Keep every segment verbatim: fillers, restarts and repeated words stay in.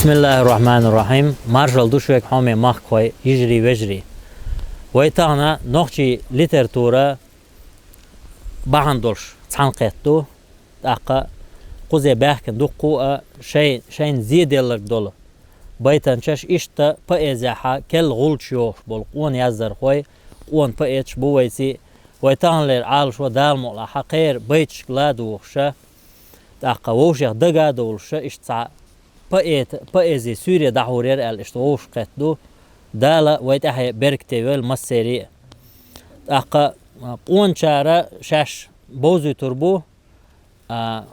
Бисмиллахир-рахманир-рахим. Маршал ду шуьга, хьоме махкахой, йижарий, вежарий. Вай тахана нохчий литература бахьана долуш цхьаьнакхетта ду. ТӀаккха кхузе баьхкина дуккха а шай-, шайна зе делларг долу байтанчаш, иштта поэзехьа керла гӀулч йохуш болу къона яздархой, къона поэташ бу вайций. Вай таханлера Ӏалашо Дала мукъалахь кхеран байташка ладугӀуша, тӀаккха вовшех дага а довлуша, иштта цхьа поэт-, поэзи суьйре дӀахьур яра аьлла, иштта вовшахкхетта ду. Дала вай тӀаьхье беркате йойла массерий а. ТӀаккха, а, къоначара шаьш бовзуьйтур бу, а,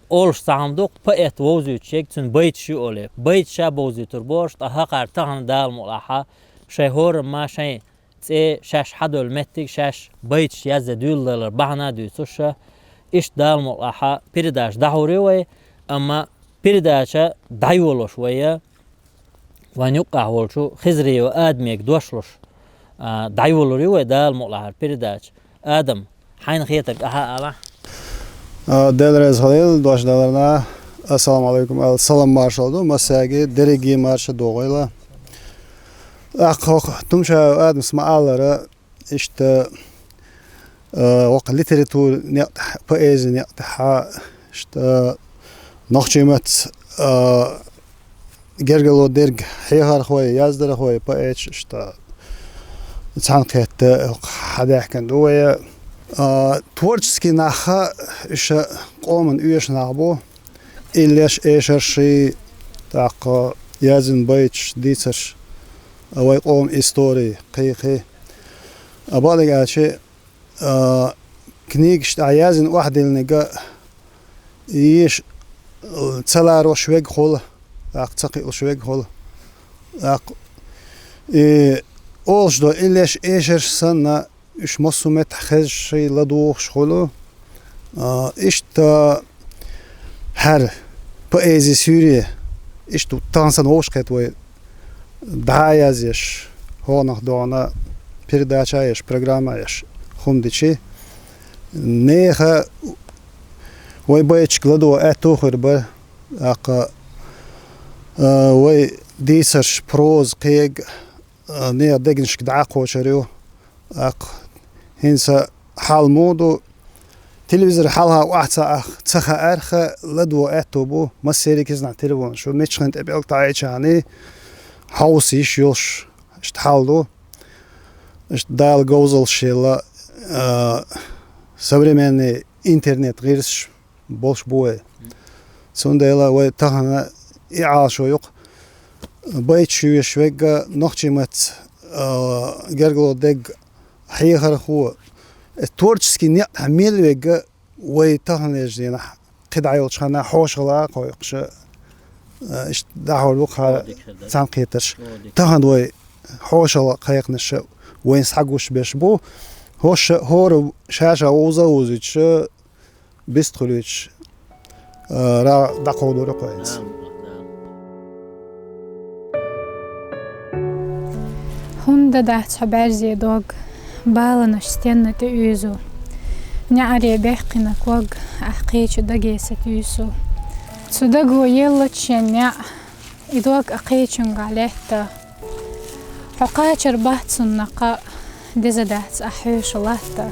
олуш цхьа хӀума ду-кх, поэт вовзуьйтуш ерг цуьнан байташ ю олий. Байташ ша бовзуьйтур бу уьш, ткъа хӀокхара тахана Дала мукъалахь шайн хӀорамма, шайн цӀе, шаьш хьадолу меттиг, шаьш байташ язъян дуьйладалар бахьана а дуьйцуша, иштта Дала мукъалахь передача дӀахьур ю вай, амма передача дӀайолош вай, вайн юккъехь волчу Хизриев Адамега дош луш, а, дӀайолур ю вай Дала мукъалахь передача. Адам, хьайна хетарг ахьа а алахь. А, Дела реза хуьлийла дош даларна. Ассаламу алейкум аьлла, салам маршалла ду массаьрга, дерриге марша догӀийла. ТӀаккха хӀокху Тумшаев Адамас ма-аллара, иштта, а, хӀокху литература некъ тӀехь, поэзи некъ тӀехь, иштта, нохчийн маттаца, а, гергарло дерг хьехархой, яздархой, поэташ, иштта, цхьаьнакхетта хьадаьхкина ду вай. А, творческий нах, уьш къоман оьшу нах бу, иллеш, эшарший, тӀаккха язйина байташ, дийцарш, а, вай къоман истори, кхин-кхин. А, бакъдерг аьлча, а, книгаш тӀехь язйина охьадиллинарг а, еша, а, ца ларош верг хуьлу, тӀаккха ца кхиош верг хуьлу. ТӀаккха и олуш долу иллеш, эшарш санна, уьш массо а меттехь хезаш, шайн ладугӀуш хуьлу. А, иштта хӀара поэзи суьйре, иштта тахана санна вовшахкхетта вай дӀа а язъеш, хӀокхунах догӀна передача а еш, программа а еш хӀума дичи, нехан вай байташка ладогӀа аьтту а хир бара, тӀаккха, а, вай дийцарш, проза, кхин а, нехан дегнашка дӀа а кхочур ю. ТӀаккха хӀинца хьал муха ду, телевизор хьалха охьа ца ах-, ца хаьарх, ладогӀа аьтту бу, массеран киснахь телефонаш ю, мичхьана тӀе пӀелг таӀийча а, хьовса йиш йолуш, иштта хьал ду. Иштта Дала говзаллаш елла, а, современный интернет гӀирсаш болуш бу вай. Цундела вай тахана и Ӏалашо ю-кх, байташ йоьшуш верг а, нохчийн маттаца, а, гергарло дерг хьехархо, э, творческий некъ тӀехь мел верг а вай таханлерчу дийнахь кхидӀа йолчу ханна хьошалла а кхойкхуш, а, иштта дӀахьур бу-кх хӀара цхьаьнакхетарш. Тахана вай хьошалла кхайкхинарш вайна схьагуш берш бу. ХӀорш, хӀора ша-ша вовза а вовзуьйтуш, бистхуьлуьйтуш, а, ра дӀакховдор ю-кх вай хӀинца. ХӀунда дац хьо, бӀаьрзе дог, баланаш стенна тӀеуьйзу? НеӀаре баьккхина ког, ахь кхечу даге сатуьйсу. Цу даго еллачу шен неӀ, и дог а кхечуьнгахь лаьтта. Хьо кхачар бац цунна кхаъ, деза дац ахь хьоьшу латта.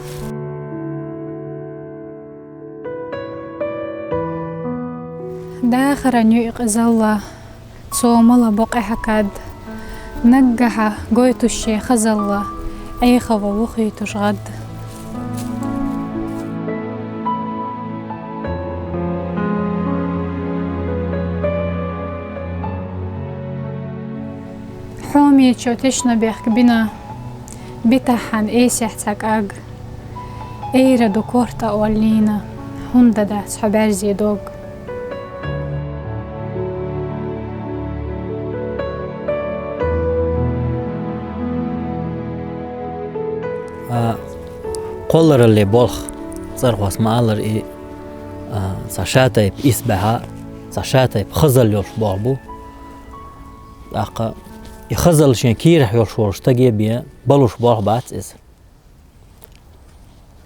Дахаран юй къизалла, цо мала бу къаьхьа кад. Наггахьа гойтуш шен хазалла, Ӏехаво ву хуьйтуш гӀад. Хьомечо тешнабехк бина, битахьан эсехь цхьа кӀаг. Эйра ду корта оллийна, хӀунда дац хьо, бӀаьрзе дог. А, кхолларалле болх цӀархос ма-аллара и, а, цхьа шатайпа исбаьхьа, цхьа шатайпа хазалла йолуш болх бу. ТӀаккха и хазалла шен кийрахь йолуш волу стаге бен балуш болх бац иза.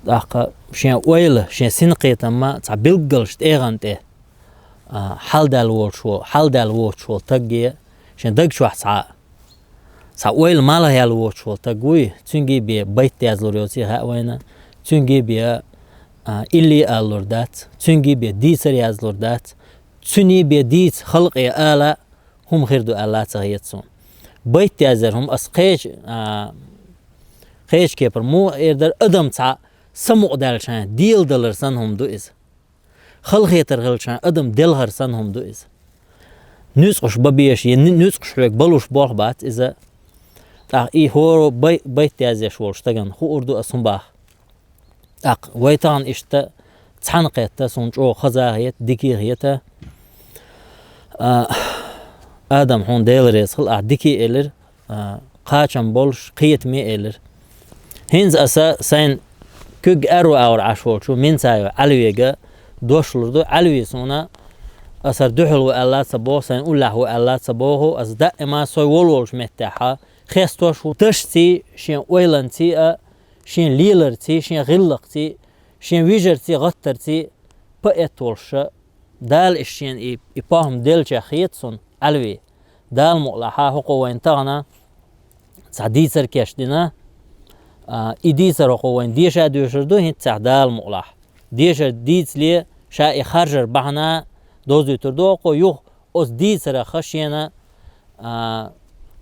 ТӀаккха шен ойла, шен синкхетамма цхьа билггалчу тӀегӀан тӀе А, хьалдаьлла воцуш во-, хьалдаьлла воцуш волу тагге шен даг чохь цхьа, цхьа ойла малхаяьлла воцуш волу таг вуй, цуьнга бен байт язлур йоций хаьа вайна, цуьнга бен, а, илли аллур дац, цуьнга бен дийцар язлур дац, цуьнан бен дийца халкъе ала хӀума хир ду аьлла ца хета суна. Байт язъяр хӀума ас кхечу, а, кхечу кепара муха эр дара, адам цхьа самукъадаьллачхьана деладалар санна хӀума ду иза. Халахетар хилчхьана адам делхар санна хӀума ду иза. Нуьцкъаш бан безаш, я ни-, нуьцкъаш хьоьга балуш болх бац иза. ТӀаккха и хӀоро бай-, байт язъеш волчу стагана хуур ду ас хӀун баха. ТӀаккха вай тахана иштта цхьаьна кхетта, суна чӀогӀа хаза а хета, дика а хета. А, Адам, хьуна Дела реза хила, ахь дика а элира, а, кхачам болуш, кхетаме а элира. ХӀинца аса сайн куьг аьрру агӀор Ӏаш волчу Минцаев Ӏаьлвега дош лур ду. Ӏаьлви суна аса дуьхьал ву аьлла ца боху, сайн уллехь ву аьлла ца боху, аса даима сой волу волчу меттехьа хестош ву дашций, шен ойланций а, шен леларций, шен гӀиллакхций, шен вижарций, гӀаттарций поэт волуша, Дала иштта шена и, и похӀма делчех хета суна, Ӏаьлви. Дала мукъалахьа, хӀокхо вайн тахана цхьа дийцар кечдина, а, и дийцар хӀокхо вайн деша а доьшур ду, хӀинццехь Дала мукъалахь. Дешар дийцале, ша и харжар бахьана дозуьйтур ду хӀокхо, юха оцу дийцарах шена, а,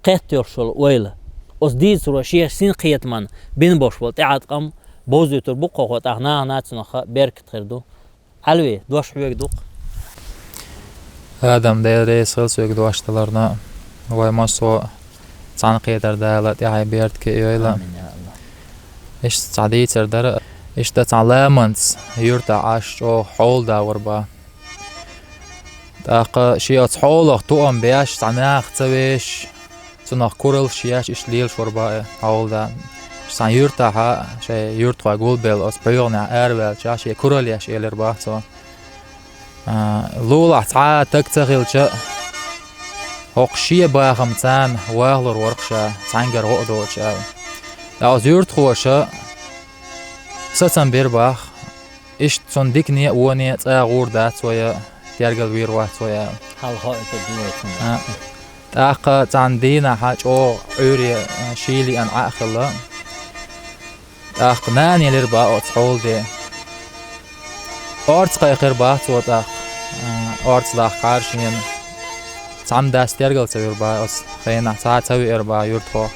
кхетта йолуш йолу ойла. Оцу дийцаро шен синкхетаман бина болуш болу тӀеӀаткъам бовзуьйтур бу кхо хӀо, тӀаккха нахана цунах беркат хир ду. Ӏаьлви, дош хьоьга ду-кх. Адам, Дела реза хила соьга дош даларна, вай массо а цхьаьнакхетар Дала тӀаьхье беркате а йойла. Амин, я АллахӀ. Иштта цхьа дийцар дара, иштта цхьана ламанца юьртахь Ӏаш чӀогӀа хьолада вара бах. ТӀаккха шен оцу хьолах тоам беш, цхьа нах ца веш, цунах кураллаш еш, иштта лелаш вара бах хьолада. Цхьана юьртахьа, шайн юьртахой гулбелла оцу пхьоьгӀанехь араваьлча, шен куралла еш элира бах цо. А, лулахь цхьа а таг ца хилча а, хӀокху шен бахамца вахалур вара-кх ша, цхьаьнгара гӀо а доцуш аьлла. ТӀаккха оцу юьртахоша сацам бира бах, иштта цунна дикане а, воне а цӀа гӀур дац вай, тергал вийр вац вай аьлла. Хьалха а тӀе дуьйцу. А, тӀаккха цхьана дийнахьа чӀогӀа Ӏуьйре, а, шийла еана Ӏа а хилла. ТӀаккха нана елира бах оцу хьолада. Орца кхайкхира бах цо тӀаккха, а, орца дахкахьара шена. Цхьамма дас тергал ца вира бах оцу хенахь, цхьа а ца веара бах юьртахо.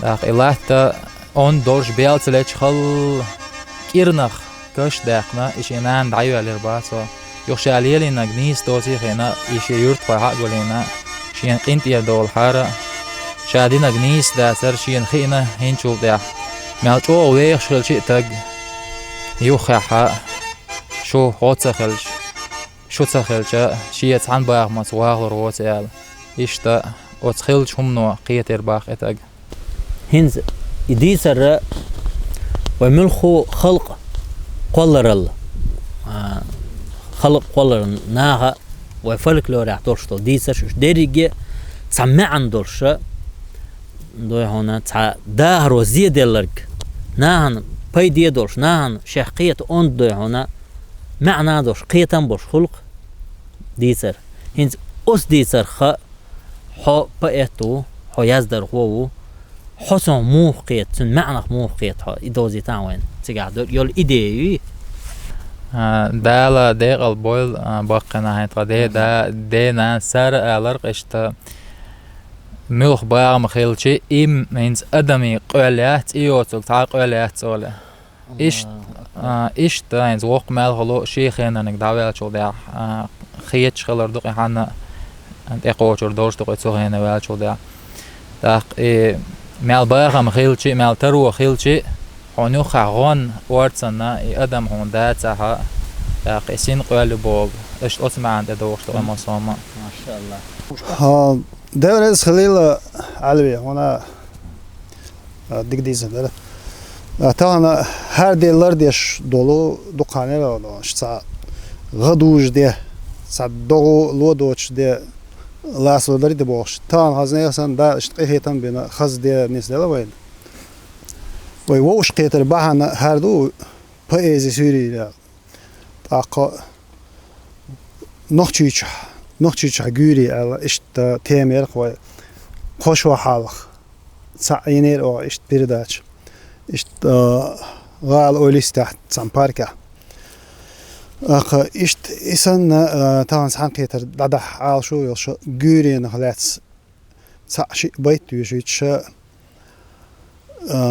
ТӀаккха и латта онда долуш бел ца лечу хала кӀирнах каш а даьккхина, и шен нана дӀайоьллира бах цо. Юха ша лелийнарг нийса доций а хиъна, и шен юьртахой хьа а гулйина, шена къинтӀера долахьара, ша динарг нийса дацара шена хиъна хӀинцачул тӀаьхьа. Мел чӀогӀа вехаш хилча а таг, юххехьа, шу гӀо ца хилча, шу ца хилча, шен цхьана бахамца вахалур воцу аьлла. Иштта оцу хиллачу хӀумано кхетира бах и таг. ХӀинца и дийцар вай муьлхха халкъ кхолларалла, а, халкъ кхолларан наха вай фольклорехь долуш долу дийцарш уьш дерриге а цхьа маьӀна долуша, дуй хьуна, цхьа дахаро зеделларг, нахана пайде а долуш, нахана шех кхета онда, дуй хьуна, маьӀна а долуш, кхетам а болуш хуьлу-кх дийцар. ХӀинца оцу дийцарха хьо поэт ву, хьо яздархо ву, хьо цунах муха кхета, цуьнан маьӀнах муха кхета хьо, и довзийтахьа вайна цигахь ду-, йолу идея юй? А, Дала декъал бойла, а, баккхина хьайн тхан де-, да-, дена, сара аларх иштта, муьлха бахам хилчи, им хӀинца адамийн къоьлла яц, и йоцург цхьа а къоьлла яц оле. Ишт-, а, иштта хӀинца воккха мел хуьлу шен хенаниг дӀаваьллачул тӀаьхьа, а, хеташ хилар ду-кх и хьанна, тӀекхочур долуш ду-кх и цу хенан ваьллачул тӀаьхьа. ТӀаккха и мел бахам хилчи, мел таро хилчи, хьуна юххехь гӀон орцанна и адам хьуна дацахьа, тӀаккха и син къоьлла боху, иштта оцу маьӀна тӀедогӀуш ду-кх и массо а хӀума. Машаалла. ХӀа, Дела реза хилийла, Ӏаьлви, хьуна, а, дика дийцар дара. А, тахана хӀара де лардеш долу дукха хан яра, ша цхьа гӀа дужуш де, цхьа догӀу ло доцуш де, лацало дарий де бохуш. Тахана хаза нехан санна, Дала иштта къинхетам а бина, хаза де нисделла вайна. Вай вовшахкхетар бахьана хӀара ду поэзи суьйрийла. ТӀаккха Нохчийчохь, Нохчийчохь гуьйре аьлла, иштта тема яр-кх вай, кхо шо хьалха. Цхьаъ йинера оха иштта передача. Иштта, а, гӀала ойла йистехь цхьана паркехь. Аха, иштта и санна, а, тахана цхьаьнакхетар дӀадахьа Ӏалашо йолуш гуьйренах лаьцна цхьаъ шиъ байт доьшуьйтуш, а,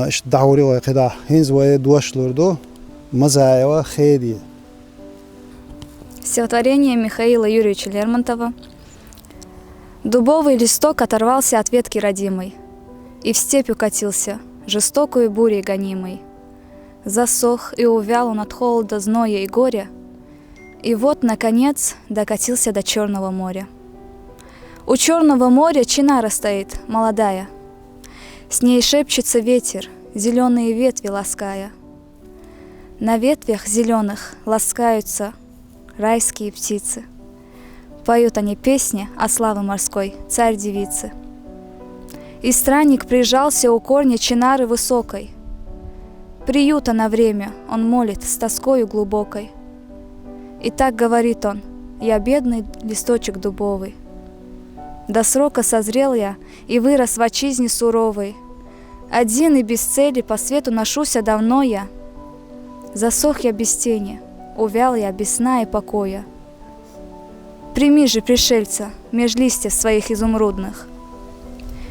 иштта дӀахьур ю вай кхидӀа. ХӀинца вай дош лур ду Мазаева Хеде. Стихотворение Михаила Юрьевича Лермонтова. Дубовый листок оторвался от ветки родимой и в степь укатился, жестокою бурей гонимый. Засох и увял он от холода, зноя и горя, и вот, наконец, докатился до Чёрного моря. У Чёрного моря чинара стоит, молодая. С ней шепчется ветер, зелёные ветви лаская. На ветвях зелёных ласкаются райские птицы. Поют они песни о славе морской царь-девицы. И странник прижался у корня чинары высокой. Приюта на время он молит с тоскою глубокой. И так говорит он: «Я бедный листочек дубовый. До срока созрел я и вырос в отчизне суровой. Один и без цели по свету ношуся давно я. Засох я без тени, увял я без сна и покоя. Прими же, пришельца, меж листьев своих изумрудных.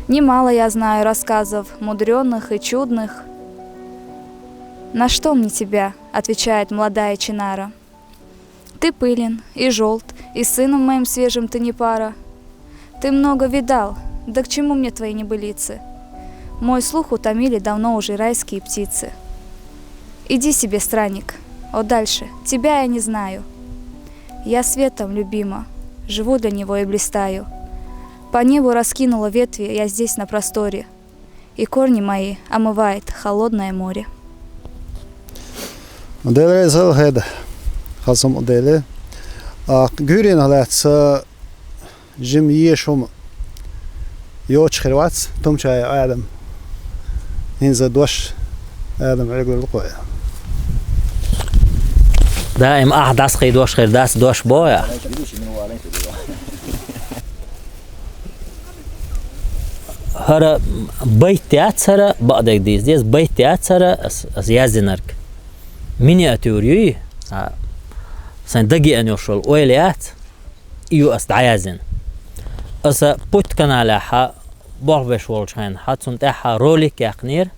Немало я знаю рассказов мудрёных и чудных». «На что мне тебя?» — отвечает молодая чинара. «Ты пылен и жёлт, и сыном моим свежим ты не пара. Ты много видал, да к чему мне твои небылицы? Мой слух утомили давно уже райские птицы. Иди себе, странник, о, дальше, тебя я не знаю. Я светом, любима, живу для него и блистаю. По небу раскинула ветви я здесь на просторе, и корни мои омывает холодное море». Дела реза хилда, хаза хӀума Дела. А, гуьйренах лаьцна жима езаш хӀума йоцуш хир вац, Тумчаев Адам. ХӀинца дош Адам Ӏуьйгур ду кхоя. Даим ахь дӀасакхий дош хир дац, дош боху я. ХӀара байт яц хӀара, бакъдерг дийца деза, байт яц хӀара, ас, ас яздинарг. Миниатюра юй, а, сайн дагеана йолуш йолу ойла яц, и ю ас дӀаяздина. Аса Путт каналехь болх беш волчу хенахь, цунна тӀаьхьа ролик яьккхинера,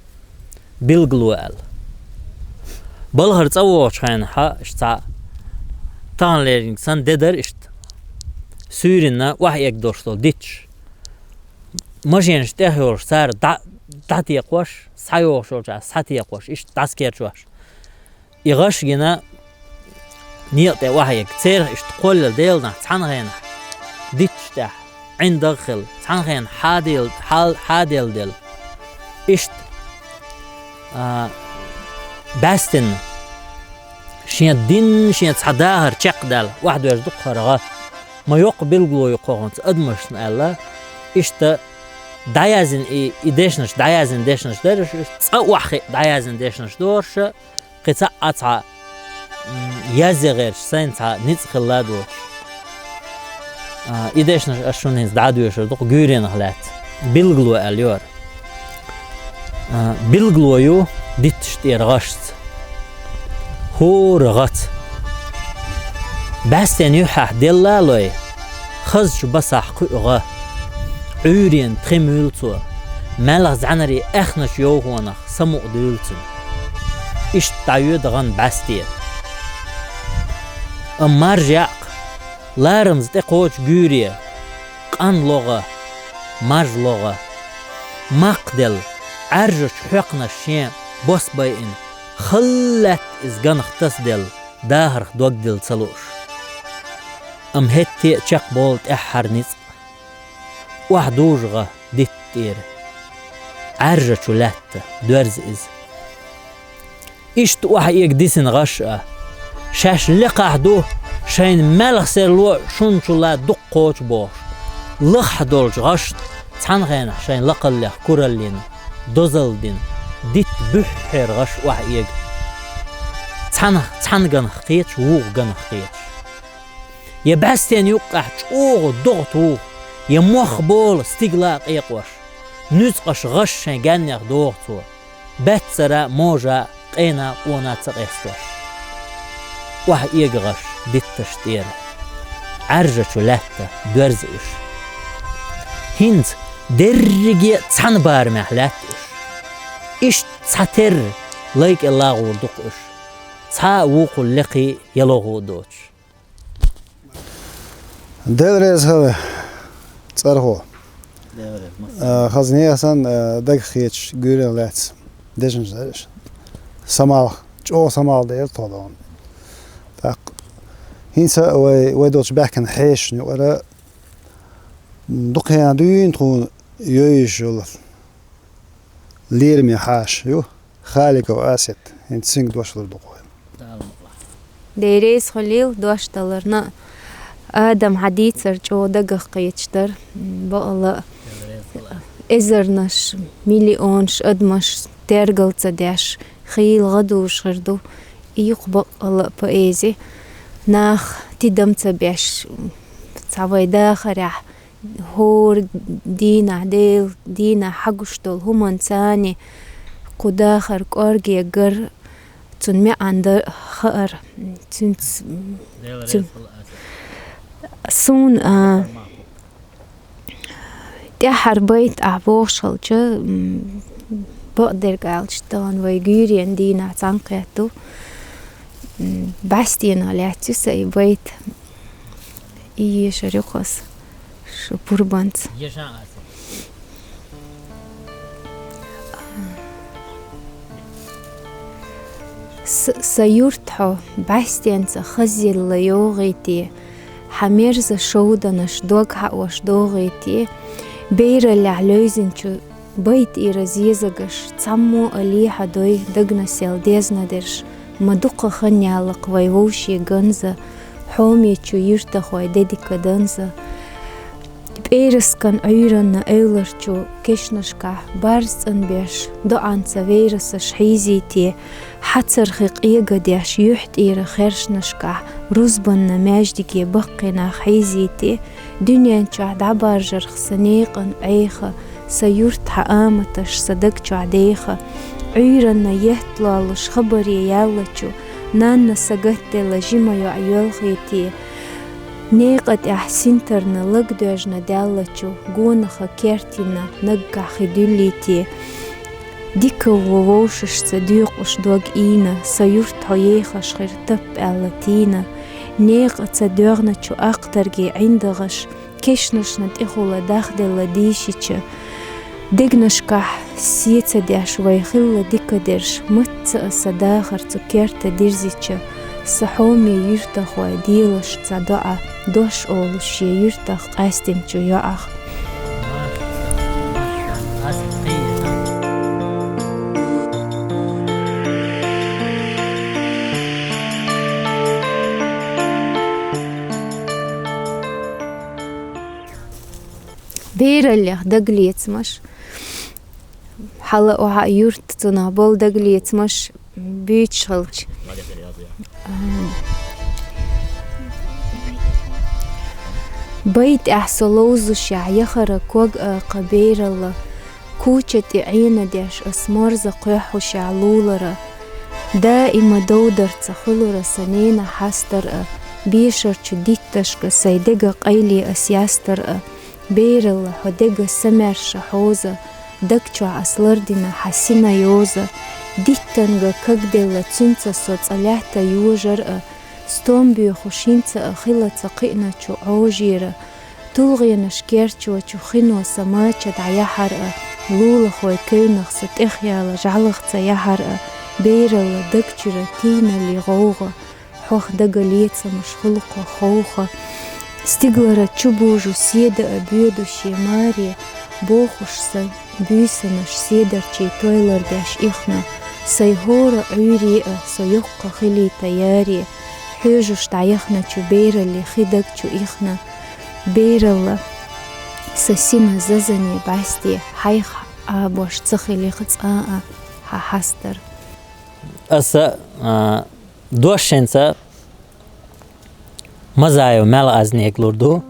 билгало аьлла. Балхара цӀа вогӀучу хенахь, иштта цхьа таханлерниг санна де дара иштта, суьйранна охьаэгна долуш долу дитташ. Машенаш тӀехйолуш, цара дӀа-, дӀатекхош, схьайогӀуш йолчохь схьатекхош, иштта дӀасакерчош. И гӀаш гина некъа тӀе охьаэгна. Церах иштта кхоллал Делан нах цхьана хенахь дитташ тӀехь ӀиндагӀ хилла, цхьана хенахь хьадел-, хьал-, хьаделла делла. Иштта, а, бӀаьстина, шен дин, шен цхьа дахар чекхдаьлла, охьадоьжна ду-кх хӀара гӀа. Ма йоккха билгало ю кху хӀуманца адамашна аьлла, иштта дӀаяздина и, и дешнаш, дӀаяздина дешнаш дара уьш, цкъа охьахиъна дӀаяздина дешнаш дара уьш, кхин цхьа а цхьа, м, язъян гӀерташ сайна цхьа ницкъ хилла доцуш. А, и дешнаш ас шуна хӀинца дӀа а доьшур ду-кх гуьйренах лаьцна. Билгало аьлла ю хӀара. А, билгало ю дитташ тӀера гӀашца. ХӀора гӀаца. БӀаьстенан юьххьехь делла а лой, хазачу басахь кхуьу гӀа. Ӏуьйренан тхи муьйлу цо, маьлхан зӀаьнарийн аьхначу йовхонах самукъадуьйлу цуьнан. Иштта дӀайоьду гӀан бӀаьсте. Амма маржа яӀ-кх, ларамаза тӀекхочу гуьйре, къан ло гӀа, маржа ло гӀа. Макхаделла, Ӏаьржачу хьоькхнаша шен бос байина, хала лаьтта иза ганах тасаделла, дахарх дог дилла ца лууш. Амма хӀетте а чекхболу тӀаьххьара ницкъ. Охьадужу гӀа дитта тӀера. Ӏаьржачу лаьтта доьрза иза. Иштта охьаэга дисина гӀаш а, шаьш лекхахь ду, шайна маьлхан серло а шуна чулла дукха кхочу бохуш, лахахь долчу гӀашна цхьана хенахь шайн лакхаллех кураллина, дозалла дина, дитта буьххьера гӀаш охьаэга. Цхьанах цхьана ганах кхеташ, вукху ганах кхеташ. Я бӀаьстен юккъехь чӀогӀа догӀа туху, я мох бола стигла а къекъош, нуьцкъаш гӀаш шайн гаьннех доху цо, баьццара можа къена къона ца къестош. Охьа эга гӀаш дитташ тӀера, Ӏаьржачу лаьтта доьрза уьш. ХӀинца дерриге а цхьана барамехь лаьтта уьш. Иштта цхьатерра лай кӀел лагӀур ду-кх уьш, цхьа а вукхул лекхий ялогӀу а доцуш. Дела реза хила, цӀархо. Дела реза, массо. А, хаза нехан санна, а, дагах хеташ гуьйренах лаьцна дешнаш дара уьш. Самалх, чӀогӀа самалх дера тхо дона. ТӀаккха хӀинца а вай, вай долчу баьхкина хьешашна юкъара дукха хенахь дуьйна тхуна йойуш йолу лераме хьаша ю, Халиков Асет, хӀинца цуьнга дош лур ду-кх вай. Дела реза хуьлийла дош даларна а. Адам, хьан дийцар чӀогӀа дагах кхеташ дара. Бакъала а, эзарнаш, миллионаш адамаш тергал ца деш, хийла гӀадужуш хир ду. И ю-кх бакъала а поэзи. Нах тидам ца беш, цхьа вай дахарехь, хӀора дийнахь, Делан дийнахь хьагуш долу хӀуманца кху дахар кӀорге гар, цуьнан маьӀна дан хаар. Цуьнца, Дела цуьн-, реза хуьлда, Ася. Суна, а, тӀаьххьара байт ахь бохуш хилча, м, бакъдерг аьлча, тахана вай гуьйренан дийнахь цхьаьна кхетта ду. М, бӀаьстенах лаьцна ю сан и байт. И ешар ю-кх аса шу пурбанца. С-, сан юрт хьо бӀаьстенца хазъелла йогӀий те, хьан мерза шовданаш дог хьаош догӀий те, бераллехь левзинчу байтӀера зезагаш цхьаммо а лехьадой дагна сел дезна дерш, ма дукха хан яьлла-кх вай вовшийн ганза, хьоме чу юьртахой де дика данза. ПӀераскан Ӏуьйранна эвларчу кешнашкахь барз цӀанбеш, доӀанца вайрасаш хьийзий те, хьацархи къега деш юьхь тӀера хершнашкахь рузбанна маьждиге баккхий нах хьийзий те, дуьнен чохь дӀабаржарх сан некъан Ӏеха, сан юрт хьан аматаш сан даг чохь деха, Ӏуьйранна етта лоллуш хабаре яьллачу, нанна сагатделла жима йоӀ йоьлхий те, некъа тӀехь синтарна лаг доьжна даьллачу, гонаха кертина наггахь хи дуьллий те, дика ву вовшашца доькъуш дог ийна, сан юрт хьо ехаш хир тап аьлла тийна, некъа ца доьгӀначу ахтарге ӀиндагӀаш, кешнашна тӀехула дахделла дийшича, дегнашкахь се ца деш вай хилла дика дерш, мацца а сан дахар цу керта дирзича, сан хьоме юьртахой делаш цхьа доӀа, дош олуш шен юьртах къаьстинчу йоӀах. Бераллех дагалецамаш. Хьала охьа юрт цунах болу дагалецамаш буьйцуш хилча. Бай тӀехь со ловзушехь яхара ког а кха бералла, куча тӀе Ӏена деш ас морза кхоьхьушехь лулара. Даима довдарца хуьлура сан ненан хьастар а, бешарчу дитташка сайн дега къайле ас ястар а. Бералла хьо дега самаьрша хьоза, даг чохь ас лардина хьан сина йоза. Диттанга кагделла цуьнца со цкъа лаьтта йожар а, стом боьхуш хӀинца а хила ца кхиъначу Ӏожера. ТулгӀенаш керчочу хино сан мача дӀаяхьар а, лулахой кевнах сан тӀехъяла жӀаьлах ца яхьар а, бералла даг чуьра тийналли гӀовгӀа. Хьох дагалецамаш хуьлу-кх ховха. Стигалара чубужу седа а боьду шен маре, бохуш сан буьйсанаш седарчий тойлар деш ихна, сайн хӀора Ӏуьйре а со йоккха хилийта яре, хьоьжуш дӀаяхначу бералли хи даг чу ихна. Бералла, сан сина зазане бӀаьсте, хьайх Ӏабош ца хилих цкъа а хьан хьастар. Аса, а, дош хӀинца Мазаев Мелазнига лур ду.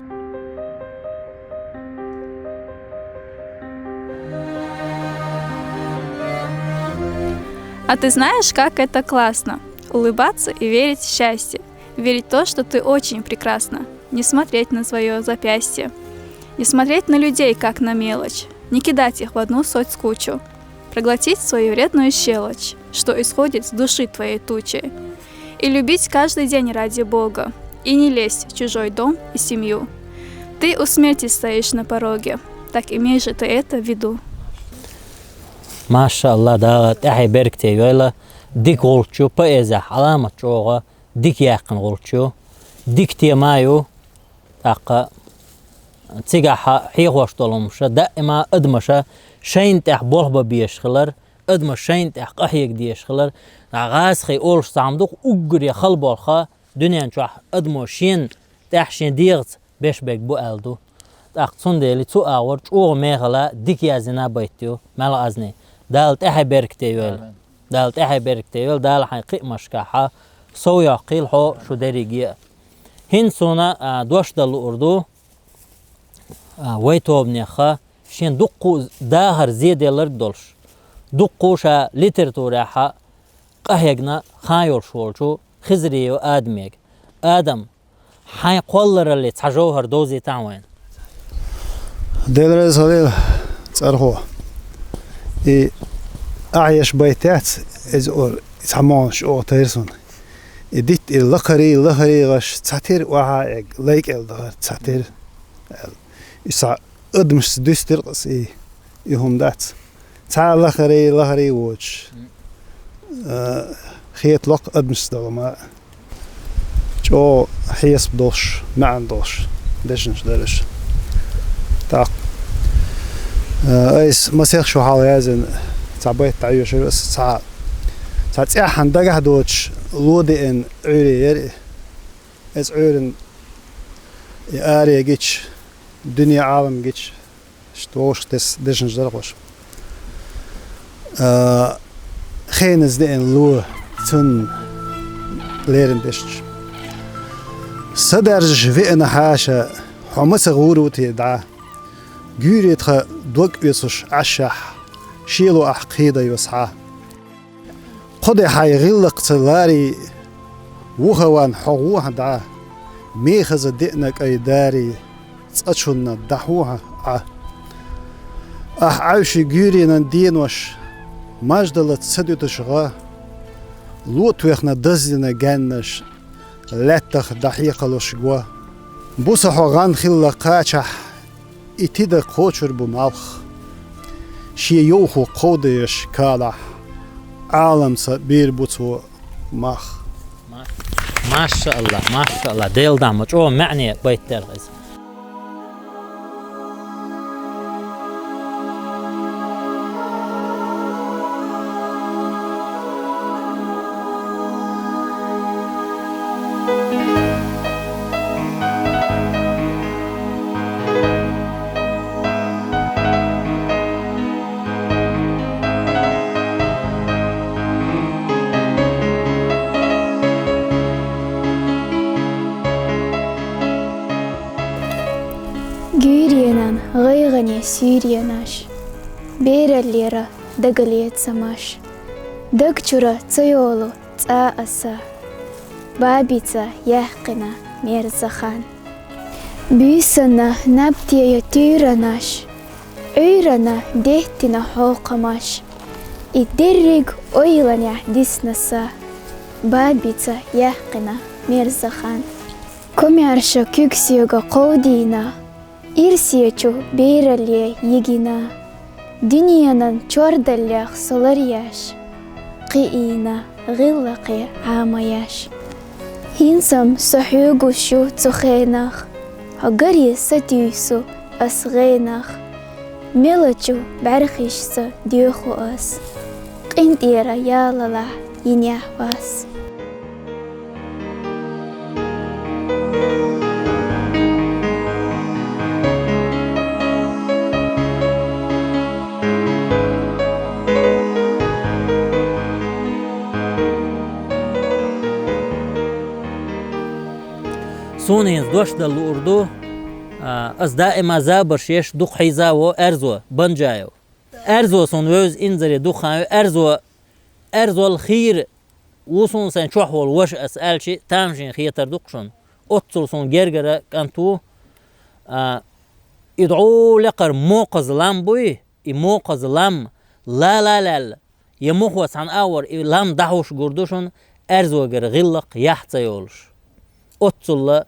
А ты знаешь, как это классно? Улыбаться и верить в счастье. Верить в то, что ты очень прекрасна. Не смотреть на свое запястье. Не смотреть на людей, как на мелочь. Не кидать их в одну соть кучу. Проглотить свою вредную щелочь, что исходит с души твоей тучи. И любить каждый день ради Бога. И не лезть в чужой дом и семью. Ты у смерти стоишь на пороге. Так имей же ты это в виду. Машалла, Дала тӀехье беркате йойла, дика гӀулч ю, поэзехь Ӏаламат чӀогӀа дика яьккхина гӀулч ю, дика тема ю. ТӀаккха цигахь хьехош долу хӀумнаш даима адамаша шайна тӀехь болх бан безаш хилар, адамаша шайна тӀехь къахьега дезаш хилар. ГӀазкхий олуш цхьа хӀума ду-кх, уггаре хала болх дуьнен чохь адамо шена тӀехь шен дегӀаца беш берг бу аьлла ду. ТӀаккха цундела цу агӀор чӀогӀа мехала дика яздина байт ю, Мелазни. Дала тӀехье беркате йойла. Амин. Дала тӀехье беркате йойла, Дала хьайн кхиамашкахь сов йоккхийла хьо, шу дерриге а. ХӀинца суна, а, дош дан луур ду, а, вай тобанех шен дуккха а дахар зеделларг долуш, дуккха а ша литературехь къахьегна хан йолуш волчу Хизриев Адамега. Адам, хьайн кхолларалле цхьа жовхӀар довзийтахьа вайна. Дела реза хуьлийла, цӀархо. И ахь еш байт яц, иза ора, и цхьа могӀанаш чӀогӀа тайра суна. И дитта и лакхарий, лахарий гӀаш цхьатера охьа а эгга, лай кӀел дахара цхьатера аьлла. И схьа адамашца дуьстира-кх аса и, и хӀума дац. Цхьа а лахарий, лахарий воцуш, а, хеталуш адамашца долу ма а. ЧӀогӀа хьесап долуш, маьӀна долуш дешнаш дара уьш. ТӀаккха, а, айса масех шо хьалха яздина цхьа байт дӀайоьшура аса, цхьа, цхьа цӀеххьана дагахь доцуш ло деана Ӏуьйре яра и. Иза Ӏуьйранна и аре гича, дуьне Ӏалам гича, иштта вовшах тесна дешнаш дара хӀорш. А, хеназа деана ло, цунна лерина дешнаш. Са даьржаш веана хьаша, хьо маца гӀур ву те дӀа? Гуьйре тхан дог оьцуш Ӏашшехь, шело ахь кхийда йо схьа. Кхо де хьайн гӀиллакхца ларий, вуха ван хьо гӀохьа дӀа, мехаза деана кӀай дарий, цкъачунна дӀахьохьа Ӏа. Ахь Ӏаьвши гуьйренан денош, маждалаца ца дуьтуш гӀа, ло тоьхна даздина гаьннаш, лаьттах дӀахьекхалуш го. Буса хьо гӀан хилла кхачахь, и тида кхочур бу малх. Шен йовхо кховдош калахь, Ӏаламца бийр бу цо мах. Машаалла, машаалла, Делан дама, чӀогӀа маьӀне байт дара иза. Гуьйренан гӀайгӀане суьйренаш, бераллера дагалецамаш, даг чуьра ца йолу цӀа аса, бабица яьккхина мерза хан. Буьйсанна наб тӀе я туьйранаш, Ӏуьйранна деттина хьокхамаш, и дерриг ойланехь дисна сан, бабица яьккхина мерза хан. Комаьрша куьг соьга кховдийна, ирсечу бералле йигина, дуьненан чордаллех со ларъеш, кхиийна гӀиллакхе Ӏамаяш. ХӀинца-м со хьоьгуш ю цу хенах, хьо гаре сатуьйсу ас гӀенах. Мелачу бӀаьрхишца доьху ас, къинтӀера ялалахь йинехь вас. Суна хӀинца дош дала луур ду, а, ас даима забарш еш дукха хьийзаво Аьрзо Банжаев. Аьрзо суна вевза инзаре дукха хан ю, Аьрзо, Аьрзол хийра ву суна сайн чохь волу ваша ас аьлча, тамашийна хетар ду-кх шуна. Оццул суна гергара кӀант ву, а, и дӀо лекхара мокхаза лам буй, и мокхаза лам лала а лаьлла, я мохо цхьана агӀор и лам дӀахьуш гур ду шуна, Аьрзогара гӀиллакх яхь ца йолуш. Оццулла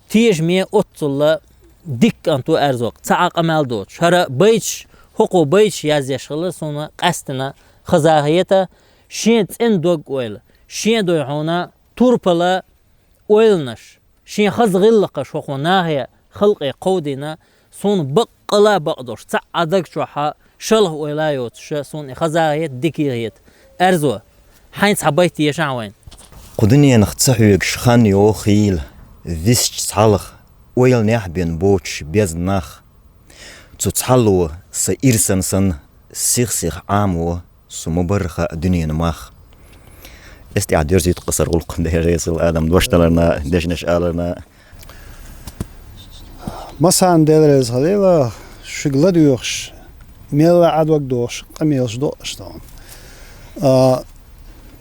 тешаме, оццулла дика кӀант ву Аьрзо, цхьа а къамел доцуш. ХӀара байташ, хӀокхо байташ язъеш хилла суна къаьстина хазахета, шен цӀена дог-ойла, шен дуй хьуна турпала ойланаш, шен хаза гӀиллакхаш хӀокху нахе халкъе кховдийна, суна баккъала а бакъдолуш, цхьа а даг чохь шалха ойла а йоцуш, суна и хаза а хета, дика а хета. Аьрзо, хьайн цхьа байт ешахьа вайна. Кху дуьненах ца хьоьгуш хан йогӀу хийла, висча цхьалха, ойланехь бен боцуш беза нах. Цу цхьалло сан ирсан санна, сих-сиха Ӏамо, со ма-барра хаьа дуьненан мах. Эс тӀехь дерзийта-кх аса гӀуллакх, Дела реза хила, Адам, дош даларна, дешнаш аларна. Массарна Дела реза хилийла, шуьга ладоьгӀуш, мелла а дог дохуш, къамелаш до аша тахана. А,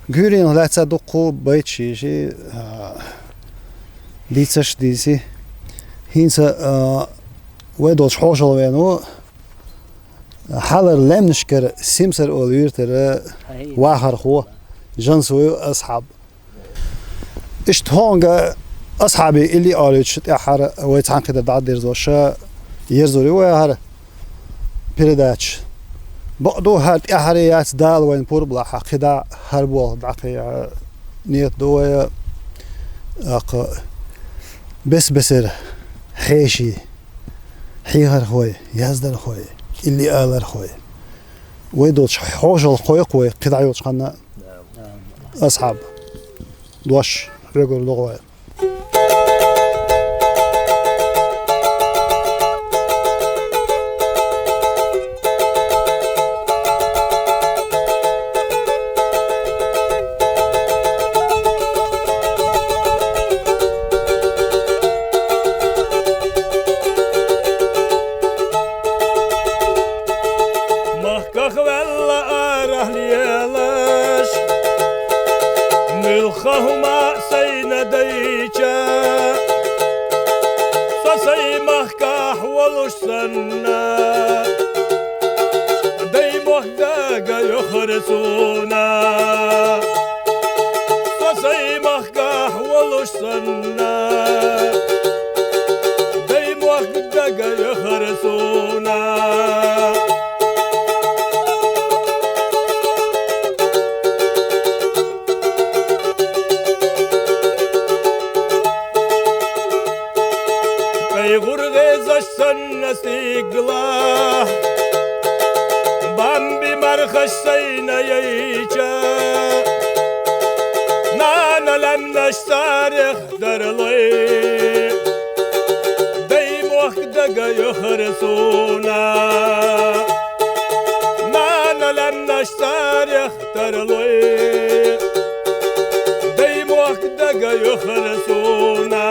гуьйренах лаьцна дуккха байташ йийши, а, дийцаш а дийци. ХӀинца, а, вай долчу хьошалгӀа веана ву, хьалара лаьмнашкара Симсар олу юьртара вахархо, Жансой Асхьаб. Иштта хӀокхуьнга Асхьаби илли олуьйтуш тӀаьххьара вай цхьаьнакхетар дӀа а дерзош, ерзор ю вай хӀара передача. Бакъду, хӀара тӀаьххьара яц, Дала вайна пурба лахь, кхидӀа хӀара болх дӀакхайкха нийят ду вай, аккха бес-бесара хьеший, хьехархой, яздархой, илли алархой. Вай долчу хьошалгӀа кхойкху вай, кхидӀа йолчу ханна, Асхьаб. Дош хьоьгур ду вай. Махках ваьлла арахь лелаш, муьлхха хӀума а сайна дайча, со сайн махкахь волуш санна, даймохк дага йохура суна. Со сайн махкахь волуш санна, даймохк дага йохура суна. КӀай гӀур гӀезаш санна стигалахь, бамби мархаш сайна яйча, нана лаьмнаш царех тарлой, даймохк дага йохура суна. Нана лаьмнаш царех тарлой, даймохк дага йохура суна.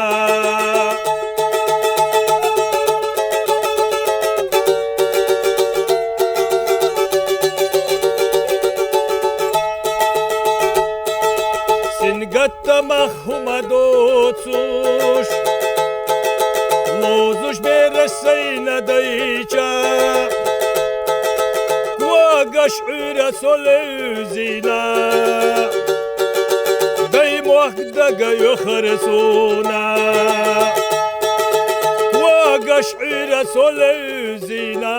Сингаттамах хӀума доцуш, лозуш бераш сайна дайча, когаш Ӏуьйра со левзина, даймохк дага йохура суна. Когаш Ӏуьйра со левзина,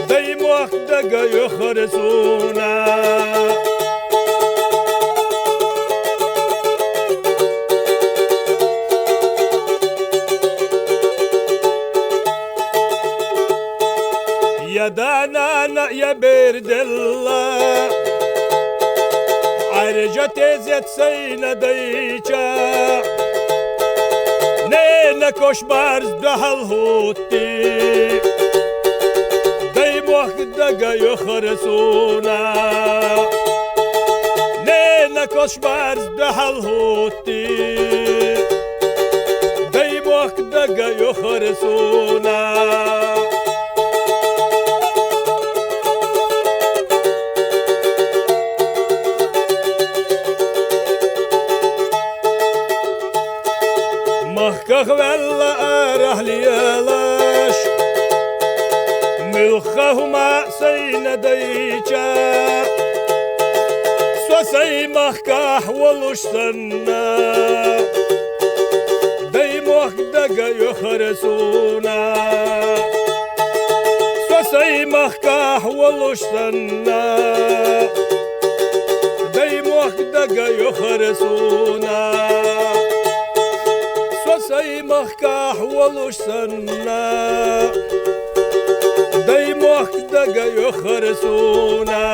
даймохк дага йохура суна. Я да-нана, я бер делла, Ӏаьржа тезет сайна дайча, нена кошбарз дуьхьал хӀутти, даймохк дага йохура суна. Нена кошбарз дуьхьал хӀутти, суна. Махках ваьлла арахьа лелаш, муьлхха хӀума сайна дайча, со сай махкахь волуш санна, даймохк дага йохар суна. Со сай махкахь волуш санна, даймохк дага йохар суна. Со сай махкахь волуш санна, даймохк дага йохар суна.